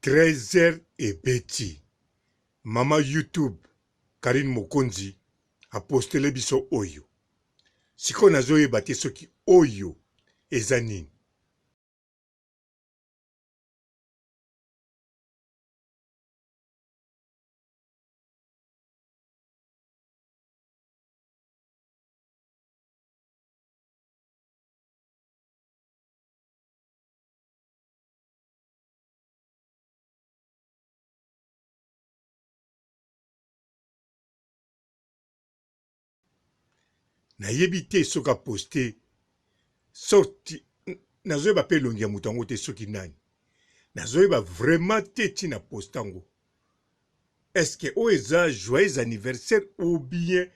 13 heures ebeti mama youtube Carine Mokonzi a postele biso oyo sikoyo nazoyeba te soki oyo eza nini. Nayebi te soki a poste sorti nazoyeba pe elongi ya moto yango te soki nani nazoyeba vraiment te ntina poste yango est ce que oyo eza joyeux anniversaire ou bien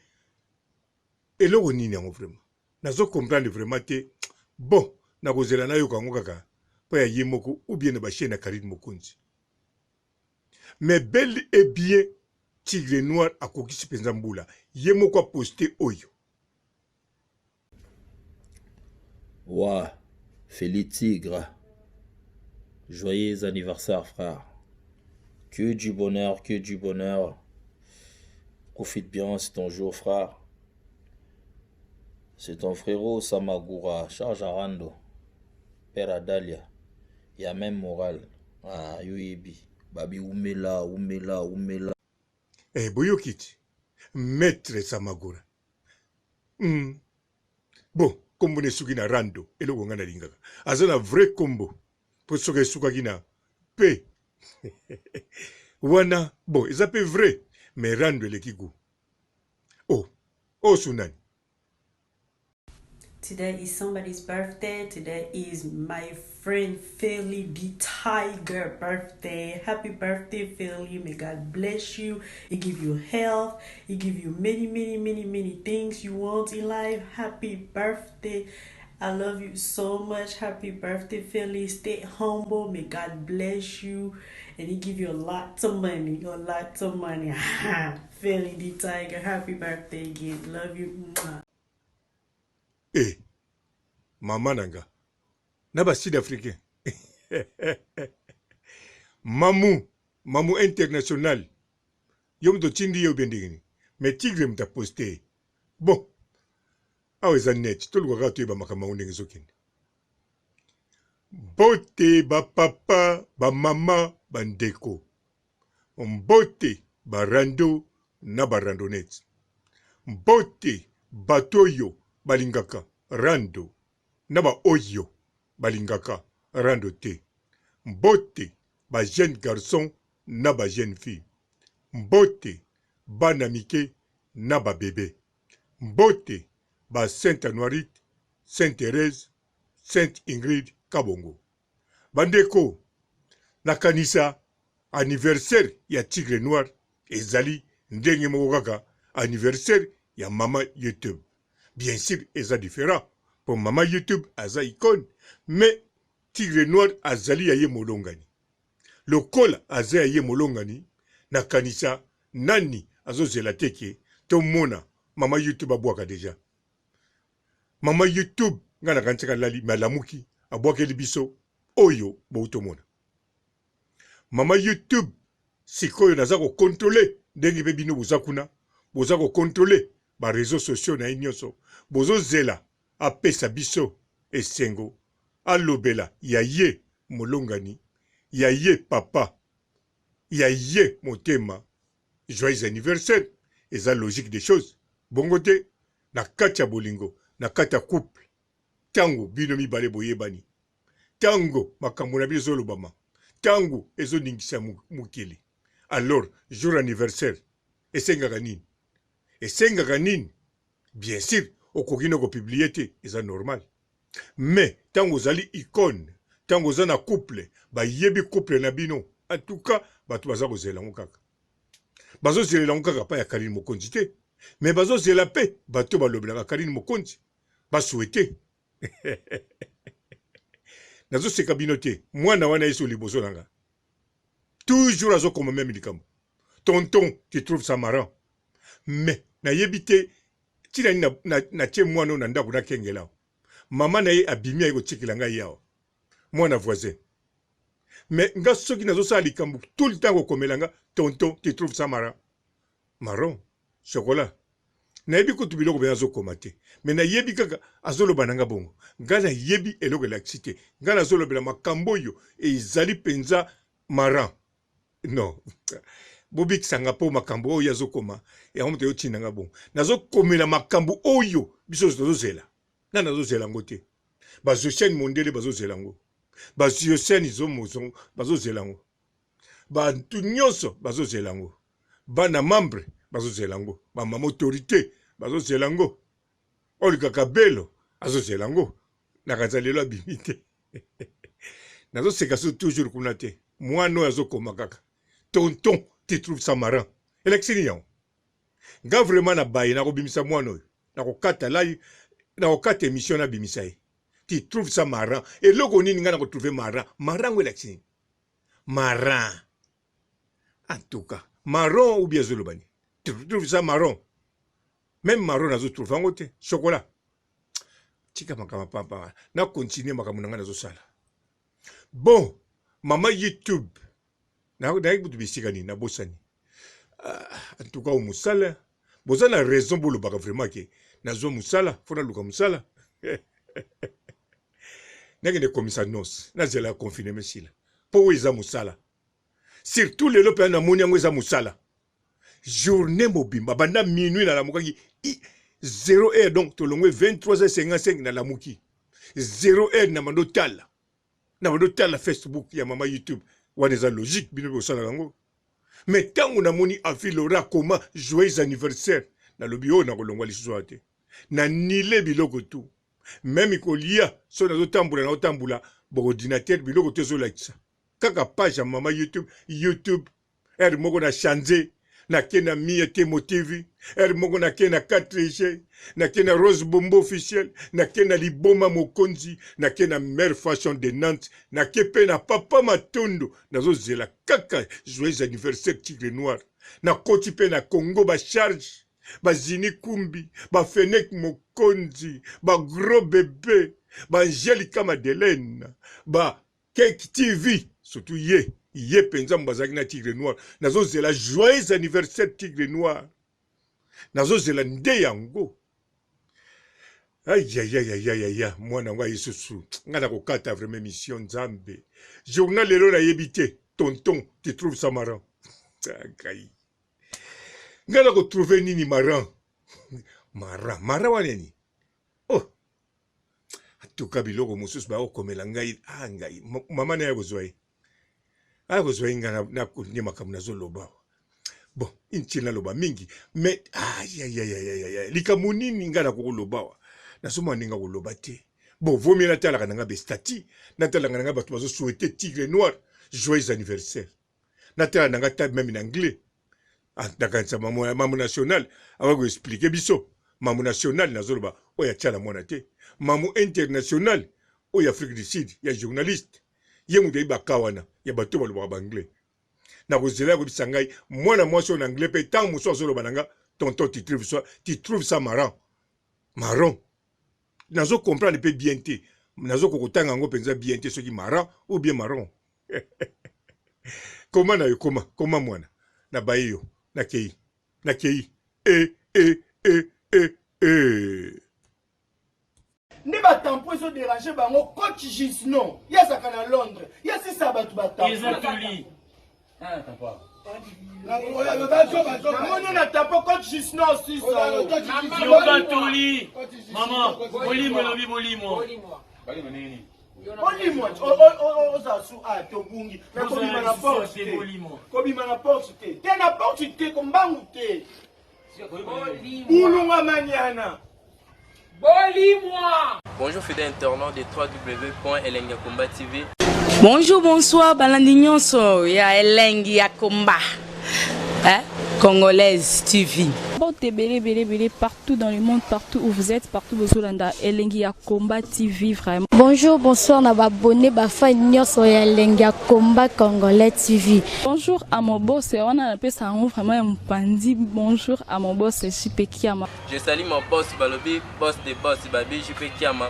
eloko nini yango vraiment nazo comprendre vraiment te bon nakozela nayoka yango kaka mpo ya ye moko ou bien na ba chaine ya Carine Mokonzi mais bel et bien Tigre Noir akokisi mpenza mbula ye moko aposte oyo. Wa Felly Tigre joyeux anniversaire frère que du bonheur que du bonheur profite bien c'est ton jour frère c'est ton frérot Samagoura charge à rando père Adalia ya même moral ah yo yebi babi wumela wumela wumela. Eh boyoki ti maitre Samagora hum bon kombo na esuki na rando eloko ngai nalingaka aza na vrai kombo po soki esukaki na p wana bon eza pe vrai mais rando eleki gout oh oyo nani Today is somebody's birthday. Today is my friend Philly the Tiger birthday. Happy birthday, Philly. May God bless you. He give you health. He give you many, many, many, many things you want in life. Happy birthday. I love you so much. Happy birthday, Philly. Stay humble. May God bless you. And he give you a lot of money. A lot of money. Philly the Tiger. Happy birthday again. Love you. Mwah. Eh mama na nga na ba sud africain mamu mamu international yo moto otindi ye obie ndenge nini mais tigre moto aposte ye bon awa eza net toluka kaka toyeba makambo yango ndenge ezokende mbote bapapa bamama bandeko Mbote ba rando na ba randonnettes. Mbote bato oyo balingaka rando na ba oyo balingaka rando te. Mbote ba jeunes garçons na ba jeunes filles. Mbote bana mike na ba bebes. Mbote ba Sainte Anuarite, Sainte Therèse, Sainte Ingrid Kabongo. Bandeko, nakanisa anniversaire ya Tigre Noir ezali ndenge moko kaka anniversaire ya mama YouTube. Bien sur eza different po mama YouTube aza icone mais Tigre Noir azali ya ye molongani. Lokola aza ya ye molongani, nakanisa nani azozela te ke tomona mama YouTube abwaka dejà. Mama YouTube nga nakanisaki alali mais alamuki abwakeli biso oyo bowuti omona. Mama YouTube sikoyo naza ko controler ndenge pe bino boza kuna boza ko controler ba reseaux sociaux na ye nionso bozozela apesa biso esengo alobela ya ye molongani ya ye papa ya ye motema joyeux anniversaire eza logique des choses bongo te na kati ya bolingo na kati ya couple tango bino mibale boyebani tango makambo na bino ezolobama tango ezoningisa mokili alors jour anniversaire esengaka nini esengaka nini bien sur okoki na kopublie te eza normal mais tango ozali icone tango oza na couple bayebi couple na bino en tout cas bato baza kozela yango kaka bazozelela yango kaka pa ya Karine Mokonzi te mais bazozela pe bato balobelaka Karine Mokonzi basouhaite nazoseka bino te mwana wana yesu liboso na nga toujours azokoma meme likambo tonton tu trouves ça marrant mais nayebi te ntina nini natie mwana oyo na ndako nakengela mama na ye abimi aye kotikela ngai awa mwana voisin. Mais nga soki nazosala likambo tout le temps kokomela nga tonton tu trouves ça marrant? Marron, chocolat. Nayebi kutu biloko mpenza azokoma te. Mais nayebi kaka azoloba na nga bongo. Nga nayebi eloko elakisi te. Nga nazolobela makambo oyo ezali mpenza marrant. Non. Bobikisa nga mpo makambo oyo azokoma yango moto eyotinda nga bongo. Nazokomela makambo oyo biso tozozela. Nga nazozela yango te. Ba Josiane Mondele bazozela yango. Ba Josiane Zomo bazozela yango. Bantu nyonso bazozela yango. Bana membre bazozela yango. Ba mama autorite bazozela yango. Olga Kabelo azozela yango. Nakanisa lelo abimi te. Nazoseka so toujours kuna te. Mwana oyo azokoma kaka. Tonton, tu trouves ça marrant. Elakisi nini yango? Nga vraiment na baye nakobimisa mwana oyo. Nakokata live, nakokata emission nabimisa ye. Tu trouves ça marrant. Eloko nini nga nako trouver marrant? Marrant yango elakisi nini? Marrant. En tout cas, marron ou bien azoloba nini? Tu trouves ça marron? Même marron nazo trouver yango te. Chocolat. Tika makambo pamba. Na continuer makambo na nga nazosala. Bon, mama YouTube nayaki kutu bisika nini nabosani. Ah, en tout cas mosala boza na raison bolobaka vraiment ke nazwa mosala fo naluka mosala nakende komisa nonse nazela confinement esila mpo oyo eza mosala surtout lelo mpenza namoni yango eza mosala journée mobimba banda minuit nalamukaki 0 heure donc tolongwe 23h55 nalamuki 0 heure na bando tala na bando tala Facebook ya mama YouTube wana eza logique bino bosalaka yango mais ntango namoni afi lora akoma joyeux anniversaire nalobi oyo nakolongwa lisusu awa te na nile biloko tu meme kolia soki nazotambola nazotambola baordinateur biloko to ezolakisa kaka page ya mama youtube youtube heure moko na change nake na mia temo tv heure moko nake na 4g nake na rose bombo officiel nake na liboma mokonzi nake na mare fashion de nantes nake mpe na papa matondo nazozela kaka joyeux anniversaire tigre noir nakoti mpe na congo bacharge bazini kumbi bafenek mokonzi bagros bebe baangelika madeleine ba Cake TV surtout ye ye penza bazalaki na Tigre Noir nazozela joyeux anniversaire Tigre Noir nazozela nde yango ayayayayaya mwana yango aye susu ngai nakokata vraiment émission nzambe journal lelo nayebi te tonton tu trouves ça marrant ngai ngai nakotrouve nini marrant marrant marrant wana nini oh atuka biloko mosusu bakokomela ngai ah ngai mama naye akozwa ye akozwa ye ngai nakonde makambo nazoloba bon inutile naloba mingi mais ayayayayaya likambo nini ngai nakokoloba awa nazomona ndenge akoloba te bon vomie natalaka na ngai bestati natalaka na ngai bato bazosouhaite tigre noir joyeux anniversaire natala na ngai ta meme na anglais ah, nakanisa mamu national akoki koexplike biso mamu national nazoloba oyo atya na mwana te mamu international oyo afrique du sud ya journaliste ye moto ayebi baka wana ya bato balobaka baanglais nakozela ya koyebisa ngai mwana mwasi oyo na anglais mpe ntango mosusu azoloba na nga tonton tu trouves ça, tu trouves ça marrant marron nazo comprendre mpe bien te nazokoka kotanga yango mpenza bien te soki marrant ou bien marron koma na yo koma koma mwana na baye yo nakei nakei e e e e e nde batampo ezo déranger bango coach gisno ye azalaka na londres ye asisa bato batampo namoni na tampo coach gisno osisa yoka toli mama bolimo elobi bolimo Bolimwa ozala su a tobungi me kobima na porte te kobima na porte te te na porte te kombangu te bulunga maniana bolimwa. Bonjour fidèles internautes de www.elengiyakomba TV. Bonjour, bonsoir, balandi nyonso ya elengi ya komba. Hein? Congolaise TV. Mbote ebele ebele ebele partout dans le monde, partout où vous êtes, partout bozolanda elengi ya combat TV vraiment. Bonjour, bonsoir na ba abonné ba fan nyonso ya elengi ya combat congolais TV. Bonjour à mon boss, wana napesa yango vraiment ya mopanzi. Bonjour à mon boss JP Kiama. Je salue mon boss balobi boss de boss babi JP Kiama.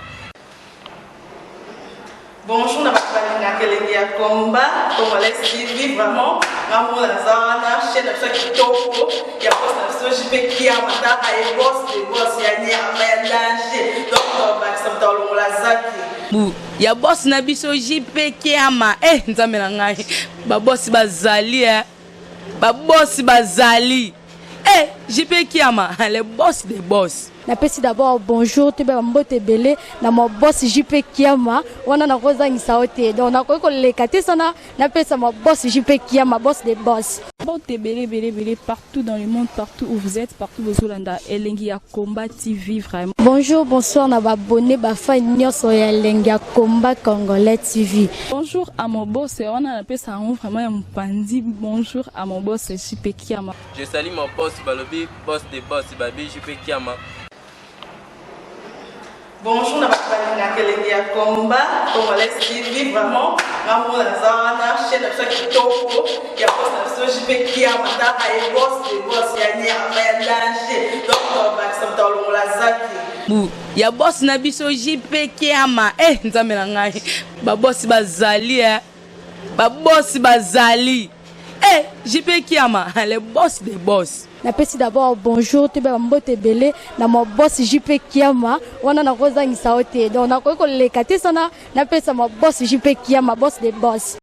Bonjour na bato balingaka elengi ya combat congolais TV vraiment nga moko naza wana chaîne na biso ya kitoko ya boss na biso JP Kiama taka ye boss de boss ya nyama ya danger donc bakisa moto alongola zaki Bu ya boss na biso JP Kiama eh nzambe na ngai ba boss bazali eh ba boss bazali eh JP Kiama le boss des boss. Napesi d'abord bonjour toyeba ba mbote ebele na ma boss JP Kiama wana nakozangisa yo te donc nakoki koleka te sana napesa ma boss JP Kiama boss des boss. Mbote ebele ebele ebele partout dans le monde partout où vous êtes partout bozolanda elengi ya combat TV vraiment. Bonjour bonsoir na ba abonnes ba fans nionso ya elengi ya combat congolais TV. Bonjour à mon boss wana napesa yango vraiment ya mopanzi bonjour à mon boss JP Kiama. Je salue mon boss balobi boss de boss babi JP Kiama. Bonjour na bato balingaka elengi ya combat congolais TV vraiment nga moko naza wana chaîne na biso ya kitoko ya boss na biso JP Kiama taka ye boss de boss ya nyama ya danger donc bakisa moto alongola zaki Bu ya boss na biso JP Kiama eh nzambe na ngai ba boss bazali eh ba boss bazali eh JP Kiama le boss des boss. Napesi d'abord bonjour toyeba ba mbote ebele na ma boss JP Kiama wana nakozangisa yo te donc nakoki koleka te sana napesa ma boss JP Kiama boss des boss.